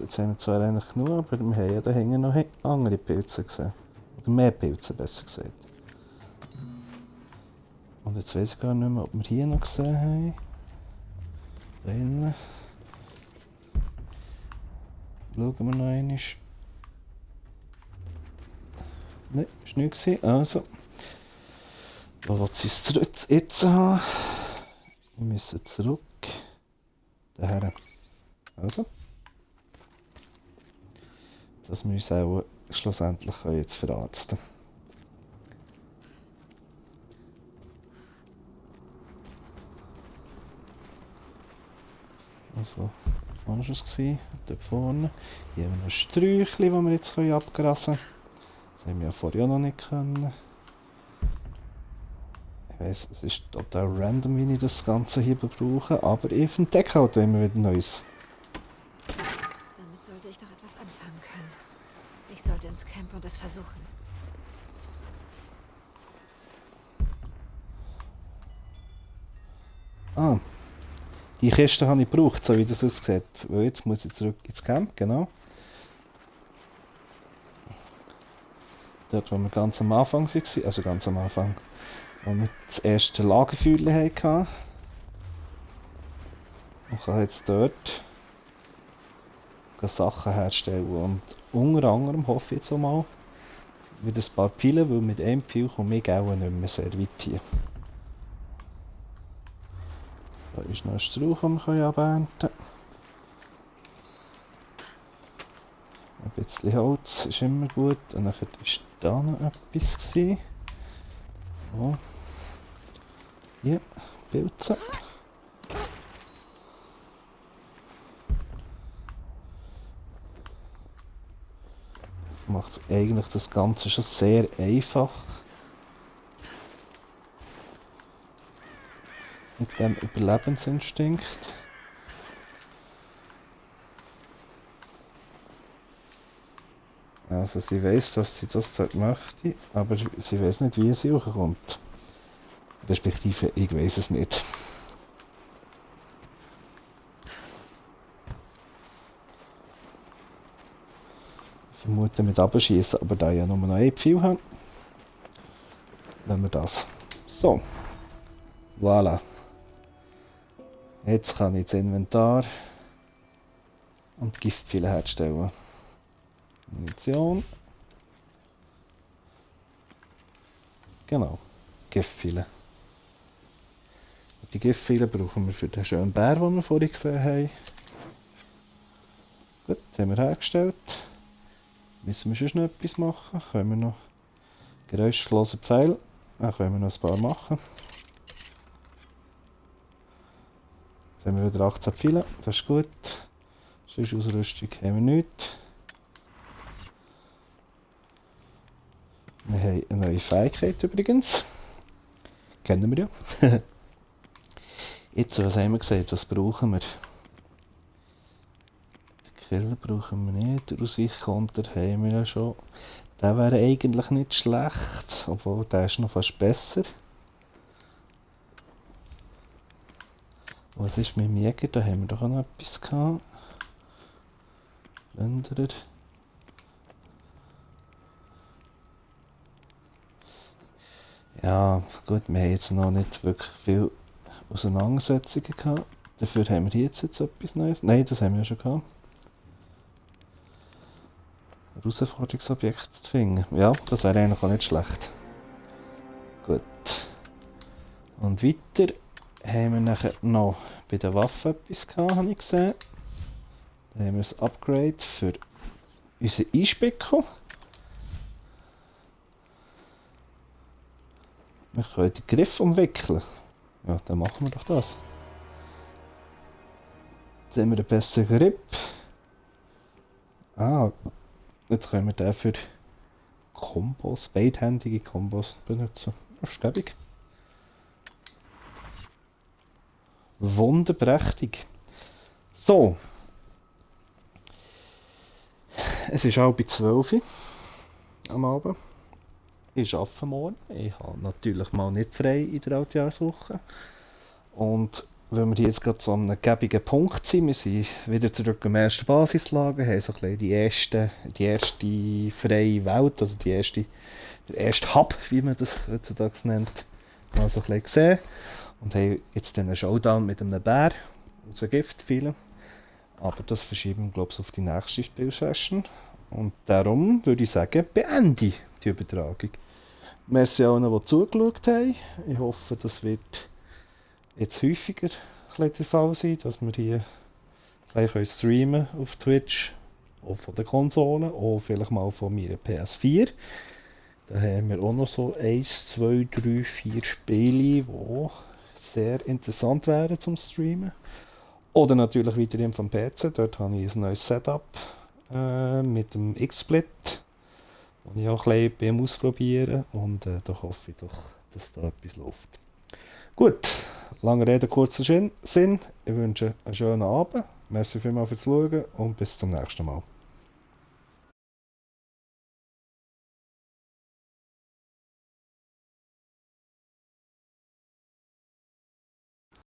Jetzt haben wir zwar eigentlich genug, aber wir haben ja da hinten noch andere Pilze gesehen. Oder mehr Pilze, besser gesagt. Und jetzt weiß ich gar nicht mehr, ob wir hier noch gesehen haben. Da hinten. Schauen wir noch einmal. Nein, ist nichts gewesen. Also. Wo will sie es jetzt haben? Wir müssen zurück. Daher. Also. Dass wir uns auch schlussendlich jetzt verarzten können. Also, wann war es? Dort vorne. Hier haben wir noch ein Sträuchchen, das wir jetzt abgrasen können. Das haben wir ja vorher noch nicht können. Ich weiss, es ist total random, wie ich das Ganze hier brauche, aber ich entdecke halt immer wieder Neues. Damit sollte ich doch etwas anfangen können. Ich sollte ins Camp und es versuchen. Ah, die Kiste habe ich gebraucht, so wie das aussieht. Weil jetzt muss ich zurück ins Camp, genau. Dort, wo wir ganz am Anfang waren, also ganz am Anfang, wo wir das erste Lagerfeuer hatten. Und kann jetzt dort Sachen herstellen. Und unter anderem hoffe ich jetzt auch mal wieder ein paar Pfeile, weil mit einem Pfeil komme ich auch nicht mehr sehr weit hier. Da ist noch ein Strauch, den wir abernten können. Ein bisschen Holz ist immer gut. Und dann war da noch etwas. Oh. Hier, Pilze. Das macht eigentlich das Ganze schon sehr einfach. Mit dem Überlebensinstinkt. Also sie weiß, dass sie das dort möchte, aber sie weiß nicht, wie sie hochkommt. Respektive, ich weiß es nicht. Ich vermute mit Abschießen, aber da ich ja nur noch ein Pfeil habe, nehmen wir das. So. Voilà. Jetzt kann ich das Inventar und Giftpfeile herstellen. Munition. Genau. Giftpfeile. Die Giftpfeile brauchen wir für den schönen Bär, den wir vorhin gesehen haben. Gut, haben wir hergestellt. Müssen wir sonst noch etwas machen? Können wir noch geräuschlose Pfeile? Dann können wir noch ein paar machen. Jetzt haben wir wieder 18 Pfeile, das ist gut. Sonst Ausrüstung haben wir nichts. Wir haben eine neue Fähigkeit übrigens. Kennen wir ja. Jetzt, was haben wir gesagt? Was brauchen wir? Den Killer brauchen wir nicht. Den Aussichtkonter haben wir ja schon. Der wäre eigentlich nicht schlecht. Obwohl, der ist noch fast besser. Was ist mit dem Jäger? Da haben wir doch auch noch etwas gehabt. Plünderer. Ja, gut, wir haben jetzt noch nicht wirklich viel Auseinandersetzungen gehabt. Dafür haben wir jetzt etwas Neues. Nein, das haben wir ja schon gehabt. Herausforderungsobjekt zu finden. Ja, das wäre eigentlich auch nicht schlecht. Gut. Und weiter haben wir nachher noch bei der Waffe etwas gehabt, habe ich gesehen. Da haben wir ein Upgrade für unseren Einspickel. Wir können den Griff umwickeln. Ja, dann machen wir doch das. Jetzt haben wir einen besseren Grip. Ah, jetzt können wir den für Kombos, beidhändige Kombos benutzen. Stäbig. Wunderprächtig. So. Es ist auch bei 12 Uhr am Abend. Ich arbeite morgen. Ich habe natürlich mal nicht frei in der Altjahrswoche. Und weil wir hier jetzt gerade so an einem gäbigen Punkt sind. Wir sind wieder zurück im ersten Basislager, haben so ein bisschen die erste freie Welt, also der erste Hub, wie man das heutzutage nennt, mal so ein bisschen gesehen. Und haben jetzt einen Showdown mit einem Bär aus einem Giftpfeilen. Aber das verschieben wir, glaube ich, auf die nächste Spielsession. Und darum würde ich sagen, beende ich die Übertragung. Merci allen, die zugeschaut haben. Ich hoffe, das wird jetzt häufiger der Fall sein, dass wir hier gleich streamen auf Twitch, auch von den Konsolen, auch vielleicht mal von meiner PS4. Da haben wir auch noch so 1, 2, 3, 4 Spiele, die sehr interessant wären zum Streamen. Oder natürlich weiterhin vom PC, dort habe ich ein neues Setup mit dem XSplit, das ich auch ein bisschen beim Ausprobieren und da hoffe ich doch, dass da etwas läuft. Gut, lange Rede, kurzer Sinn. Ich wünsche einen schönen Abend, merci vielmals fürs Schauen und bis zum nächsten Mal.